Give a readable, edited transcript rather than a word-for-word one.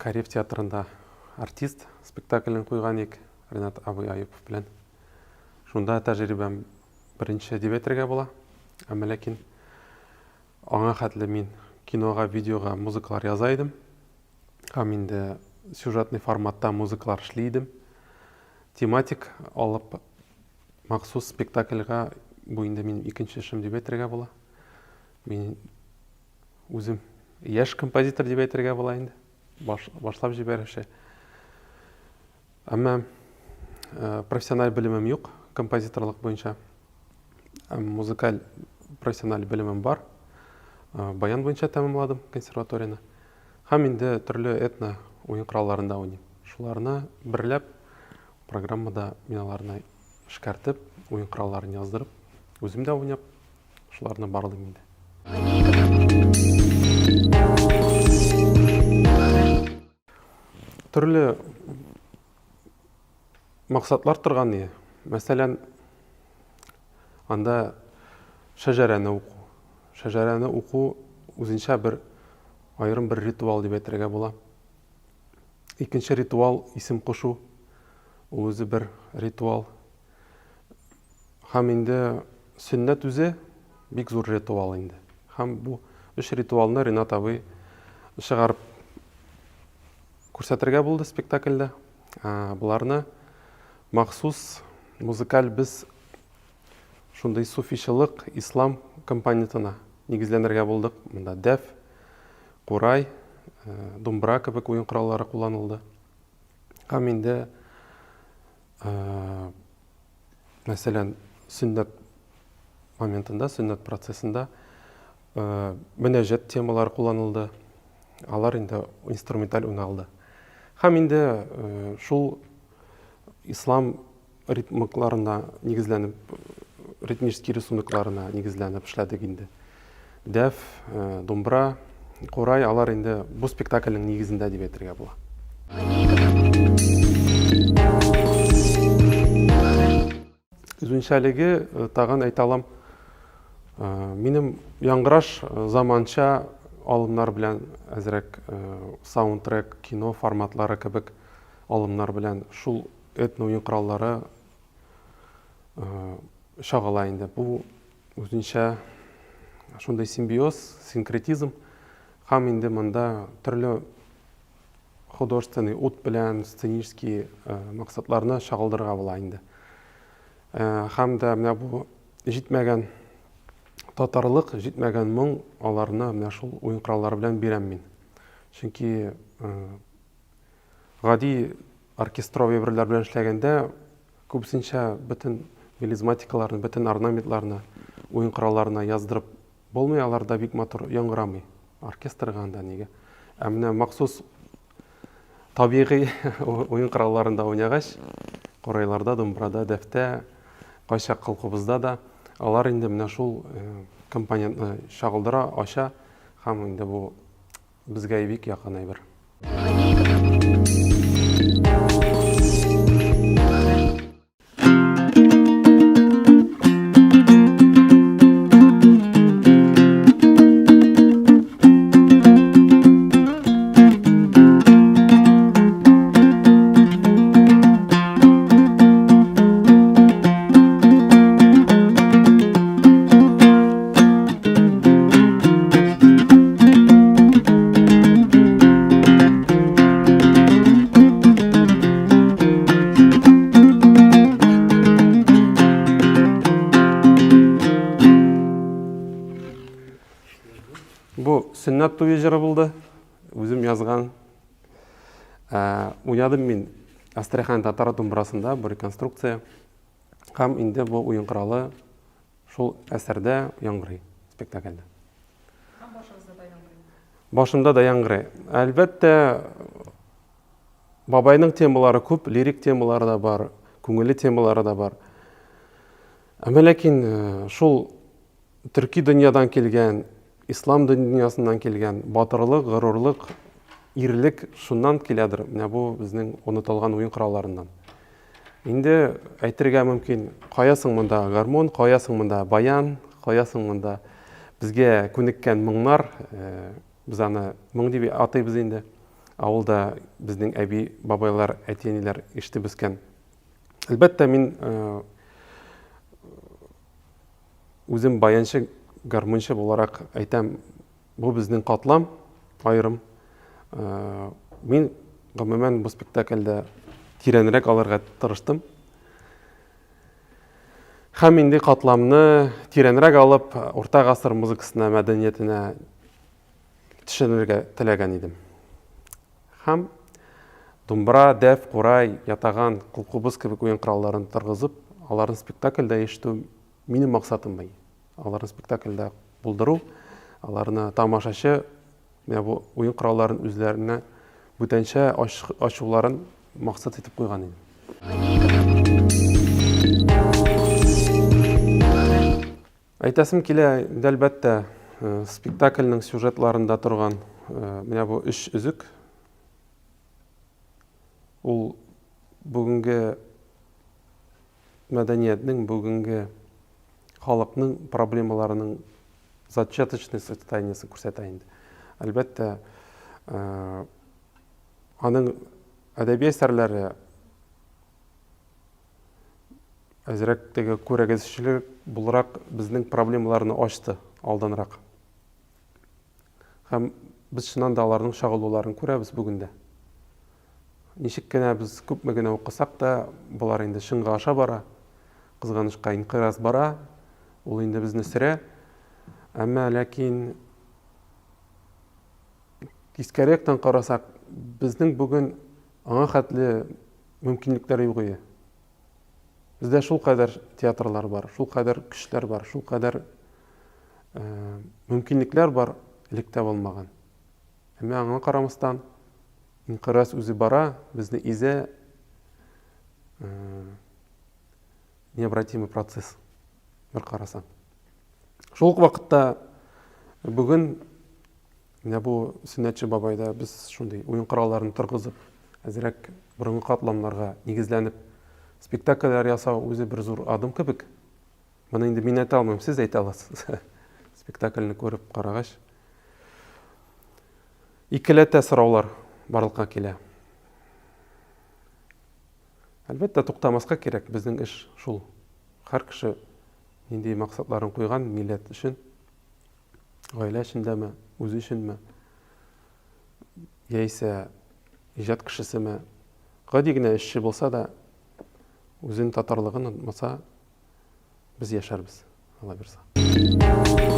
Кариев театрында артист спектаклен куйган идек Ренат абый Аюпов белән. Шунда тәҗрибәм беренче дип әйтергә була. Әмма ләкин аңа хәтле мин кинога, видеога музыкалар яза идем. Һәм инде сюжетный форматта музыкалар эшли идем. Тематик алып махсус спектакльгә бу инде минем икенче эшем дип әйтергә була. Мин үзем яшь композитор дип әйтергә була инде. Баш, башлап җибәрүче. Әмма э, профессиональ белемем юк композиторлык буенча. Музыкаль профессиональ белемем бар. Э, баян буенча тәмамладым консерваторияне. Һәм инде төрле этно уен коралларында уйныйм. Шуларны берләп программада мин аларны эшкәртеп, уен коралларын яздырып, үзем дә уйнап, шуларны барлыйм инде. Төрле максатлар торган иде. Мәсәлән, анда шәҗәрәне уку. Шәҗәрәне уку үзенчә бер аерым бер ритуал дип әйтергә була. Икенче ритуал исем кушу. Ул үзе бер ритуал. Һәм инде сөннәт үзе бик зур ритуал инде. Һәм бу өч ритуалны Ренат абый чыгарып күрсәтергә булды спектакльдә. Боларны махсус музыкаль без шундый суфичылык, ислам компонентына нигезләнергә булдык. Монда дәф, курай, думбра кебек уен кораллары кулланылды. Һәм инде Мәсәлән, сөннәт моментында, сөннәт процессында мөнәҗәт темалары кулланылды. Алар инде инструменталь уйналды. Һәм инде шул ислам ритмикларына нигезләнеп, ритмический рисункларына нигезләнеп эшләдек инде. Дәф, думбра, курай, алар инде бу спектакльнең нигезендә дип әйтергә була. Үзенчәлеге тагын әйтә алам, минем яңгыраш заманча алымнар белән әзрәк саундтрек, кино форматлары кебек алымнар белән шул этно уен кораллары чагыла инде. Бу үзенчә шундый симбиоз, синкретизм һәм инде монда төрле художественный ут белән сценический максатларны чагылдырырга була инде. Һәм дә менә бу җитмәгән татарлык, җитмәгән моң аларны менә шул уен кораллары белән бирәм мин. Чөнки гади оркестровый әйберләр белән эшләгәндә күбесенчә бөтен мелизматикаларны, бөтен орнаментларны уен коралларына яздырып булмый, алар да бик матур яңгырамый. Оркестрга анда нигә. Ә менә махсус табигый уен коралларында уйнагач, курайларда, думбрада, дәфтә, кайчак кылкубызда да, алар инде менә шул э, компонентны чагылдыра, ача һәм инде бу Безгә бик якын әйбер. Бу сөннәт туе җыры булды. Үзем язган. Ә, уйнадым мин Астрахань татар думбрасында бу реконструкция. Һәм инде бу уен коралы шул әсәрдә яңгырый, спектакльдә. Һәм башыгызда да яңгырый. Башымда да яңгырый. Әлбәттә, бабайның темалары күп, лирик темалары да бар, күңелле темалары да бар. Әмма ләкин э, шул Төрки дөньядан килгән, ислам дөньясыннан килгән батырлык, горурлык, ирлек шуннан киләдер. Менә бу безнең онытылган уен коралларыннан. Инде әйтергә мөмкин, кая соң монда гармун, кая соң монда баян, кая соң монда безгә күнеккән моңнар, э, без аны моң дип атыйбыз инде. Авылда безнең әби, бабайлар, әти-әниләр ишетеп үскән. Әлбәттә, мин үзем баянчы, гармунчы буларак әйтәм, бу безнең катлам аерым. Мин гомумән бу спектакльдә тирәнрәк алырга тырыштым. Һәм инде катламны тирәнрәк алып, урта гасыр музыкасына, мәдәниятенә төшенергә теләгән идем. Һәм думбра, дәф, курай, ятаган, кылкубыз кебек уен коралларын торгызып, аларны спектакльдә ишетү минем максатым бай. Аларны спектакльдә булдыру, аларны тамашачы менә бу уен коралларын үзләренә бүтәнчә ачуларын максат итеп куйган идем. Әйтәсем килә, инде әлбәттә, э, спектакльнең сюжетларында торган э, менә бу өч өзек ул бүгенге мәдәниятнең, бүгенге халыкның проблемаларының зачаточный состояниесен күрсәтә инде. Әлбәттә, э, аның әдәби әсәрләре әзрәк теге күрәгезчелек буларак безнең проблемаларны ачты алданрак. Һәм без чыннан да аларның чагылуларын күрәбез бүген дә. Ничек кенә без күпме генә укысак та, болар инде чынга аша бара. Кызганычка, инкыйраз бара, ул инде безне сөрә. Әмма ләкин тискәре яктан карасак, безнең бүген аңа хәтле мөмкинлекләр юк иде. Бездә шулкадәр театрлар бар, шулкадәр көчләр бар, шулкадәр э, мөмкинлекләр бар, электә булмаган. Әмма аңа карамастан, инкыйраз үзе бара, безне изә, э, необратимый процесс, бер карасаң. Шул ук вакытта бүген Менә бу Сөннәтче бабайда без шундый уен коралларын торгызып, әзрәк борынгы катламнарга нигезләнеп спектакльләр ясау үзе бер зур адым кебек. Моны инде мин әйтә алмыйм, сез әйтә аласыз. Спектакльне күреп карагач. Икеләтә сораулар барлыкка килә. Әлбәттә, туктамаска кирәк, безнең эш шул. Һәр кеше нинди максатларын куйган милләт өчен, Гаилә эчендәме, үзе өченме, яисә иҗат кешесеме, гади генә эшче булса да, үзен татарлыгын онытмаса, без яшәрбез, Алла бирса.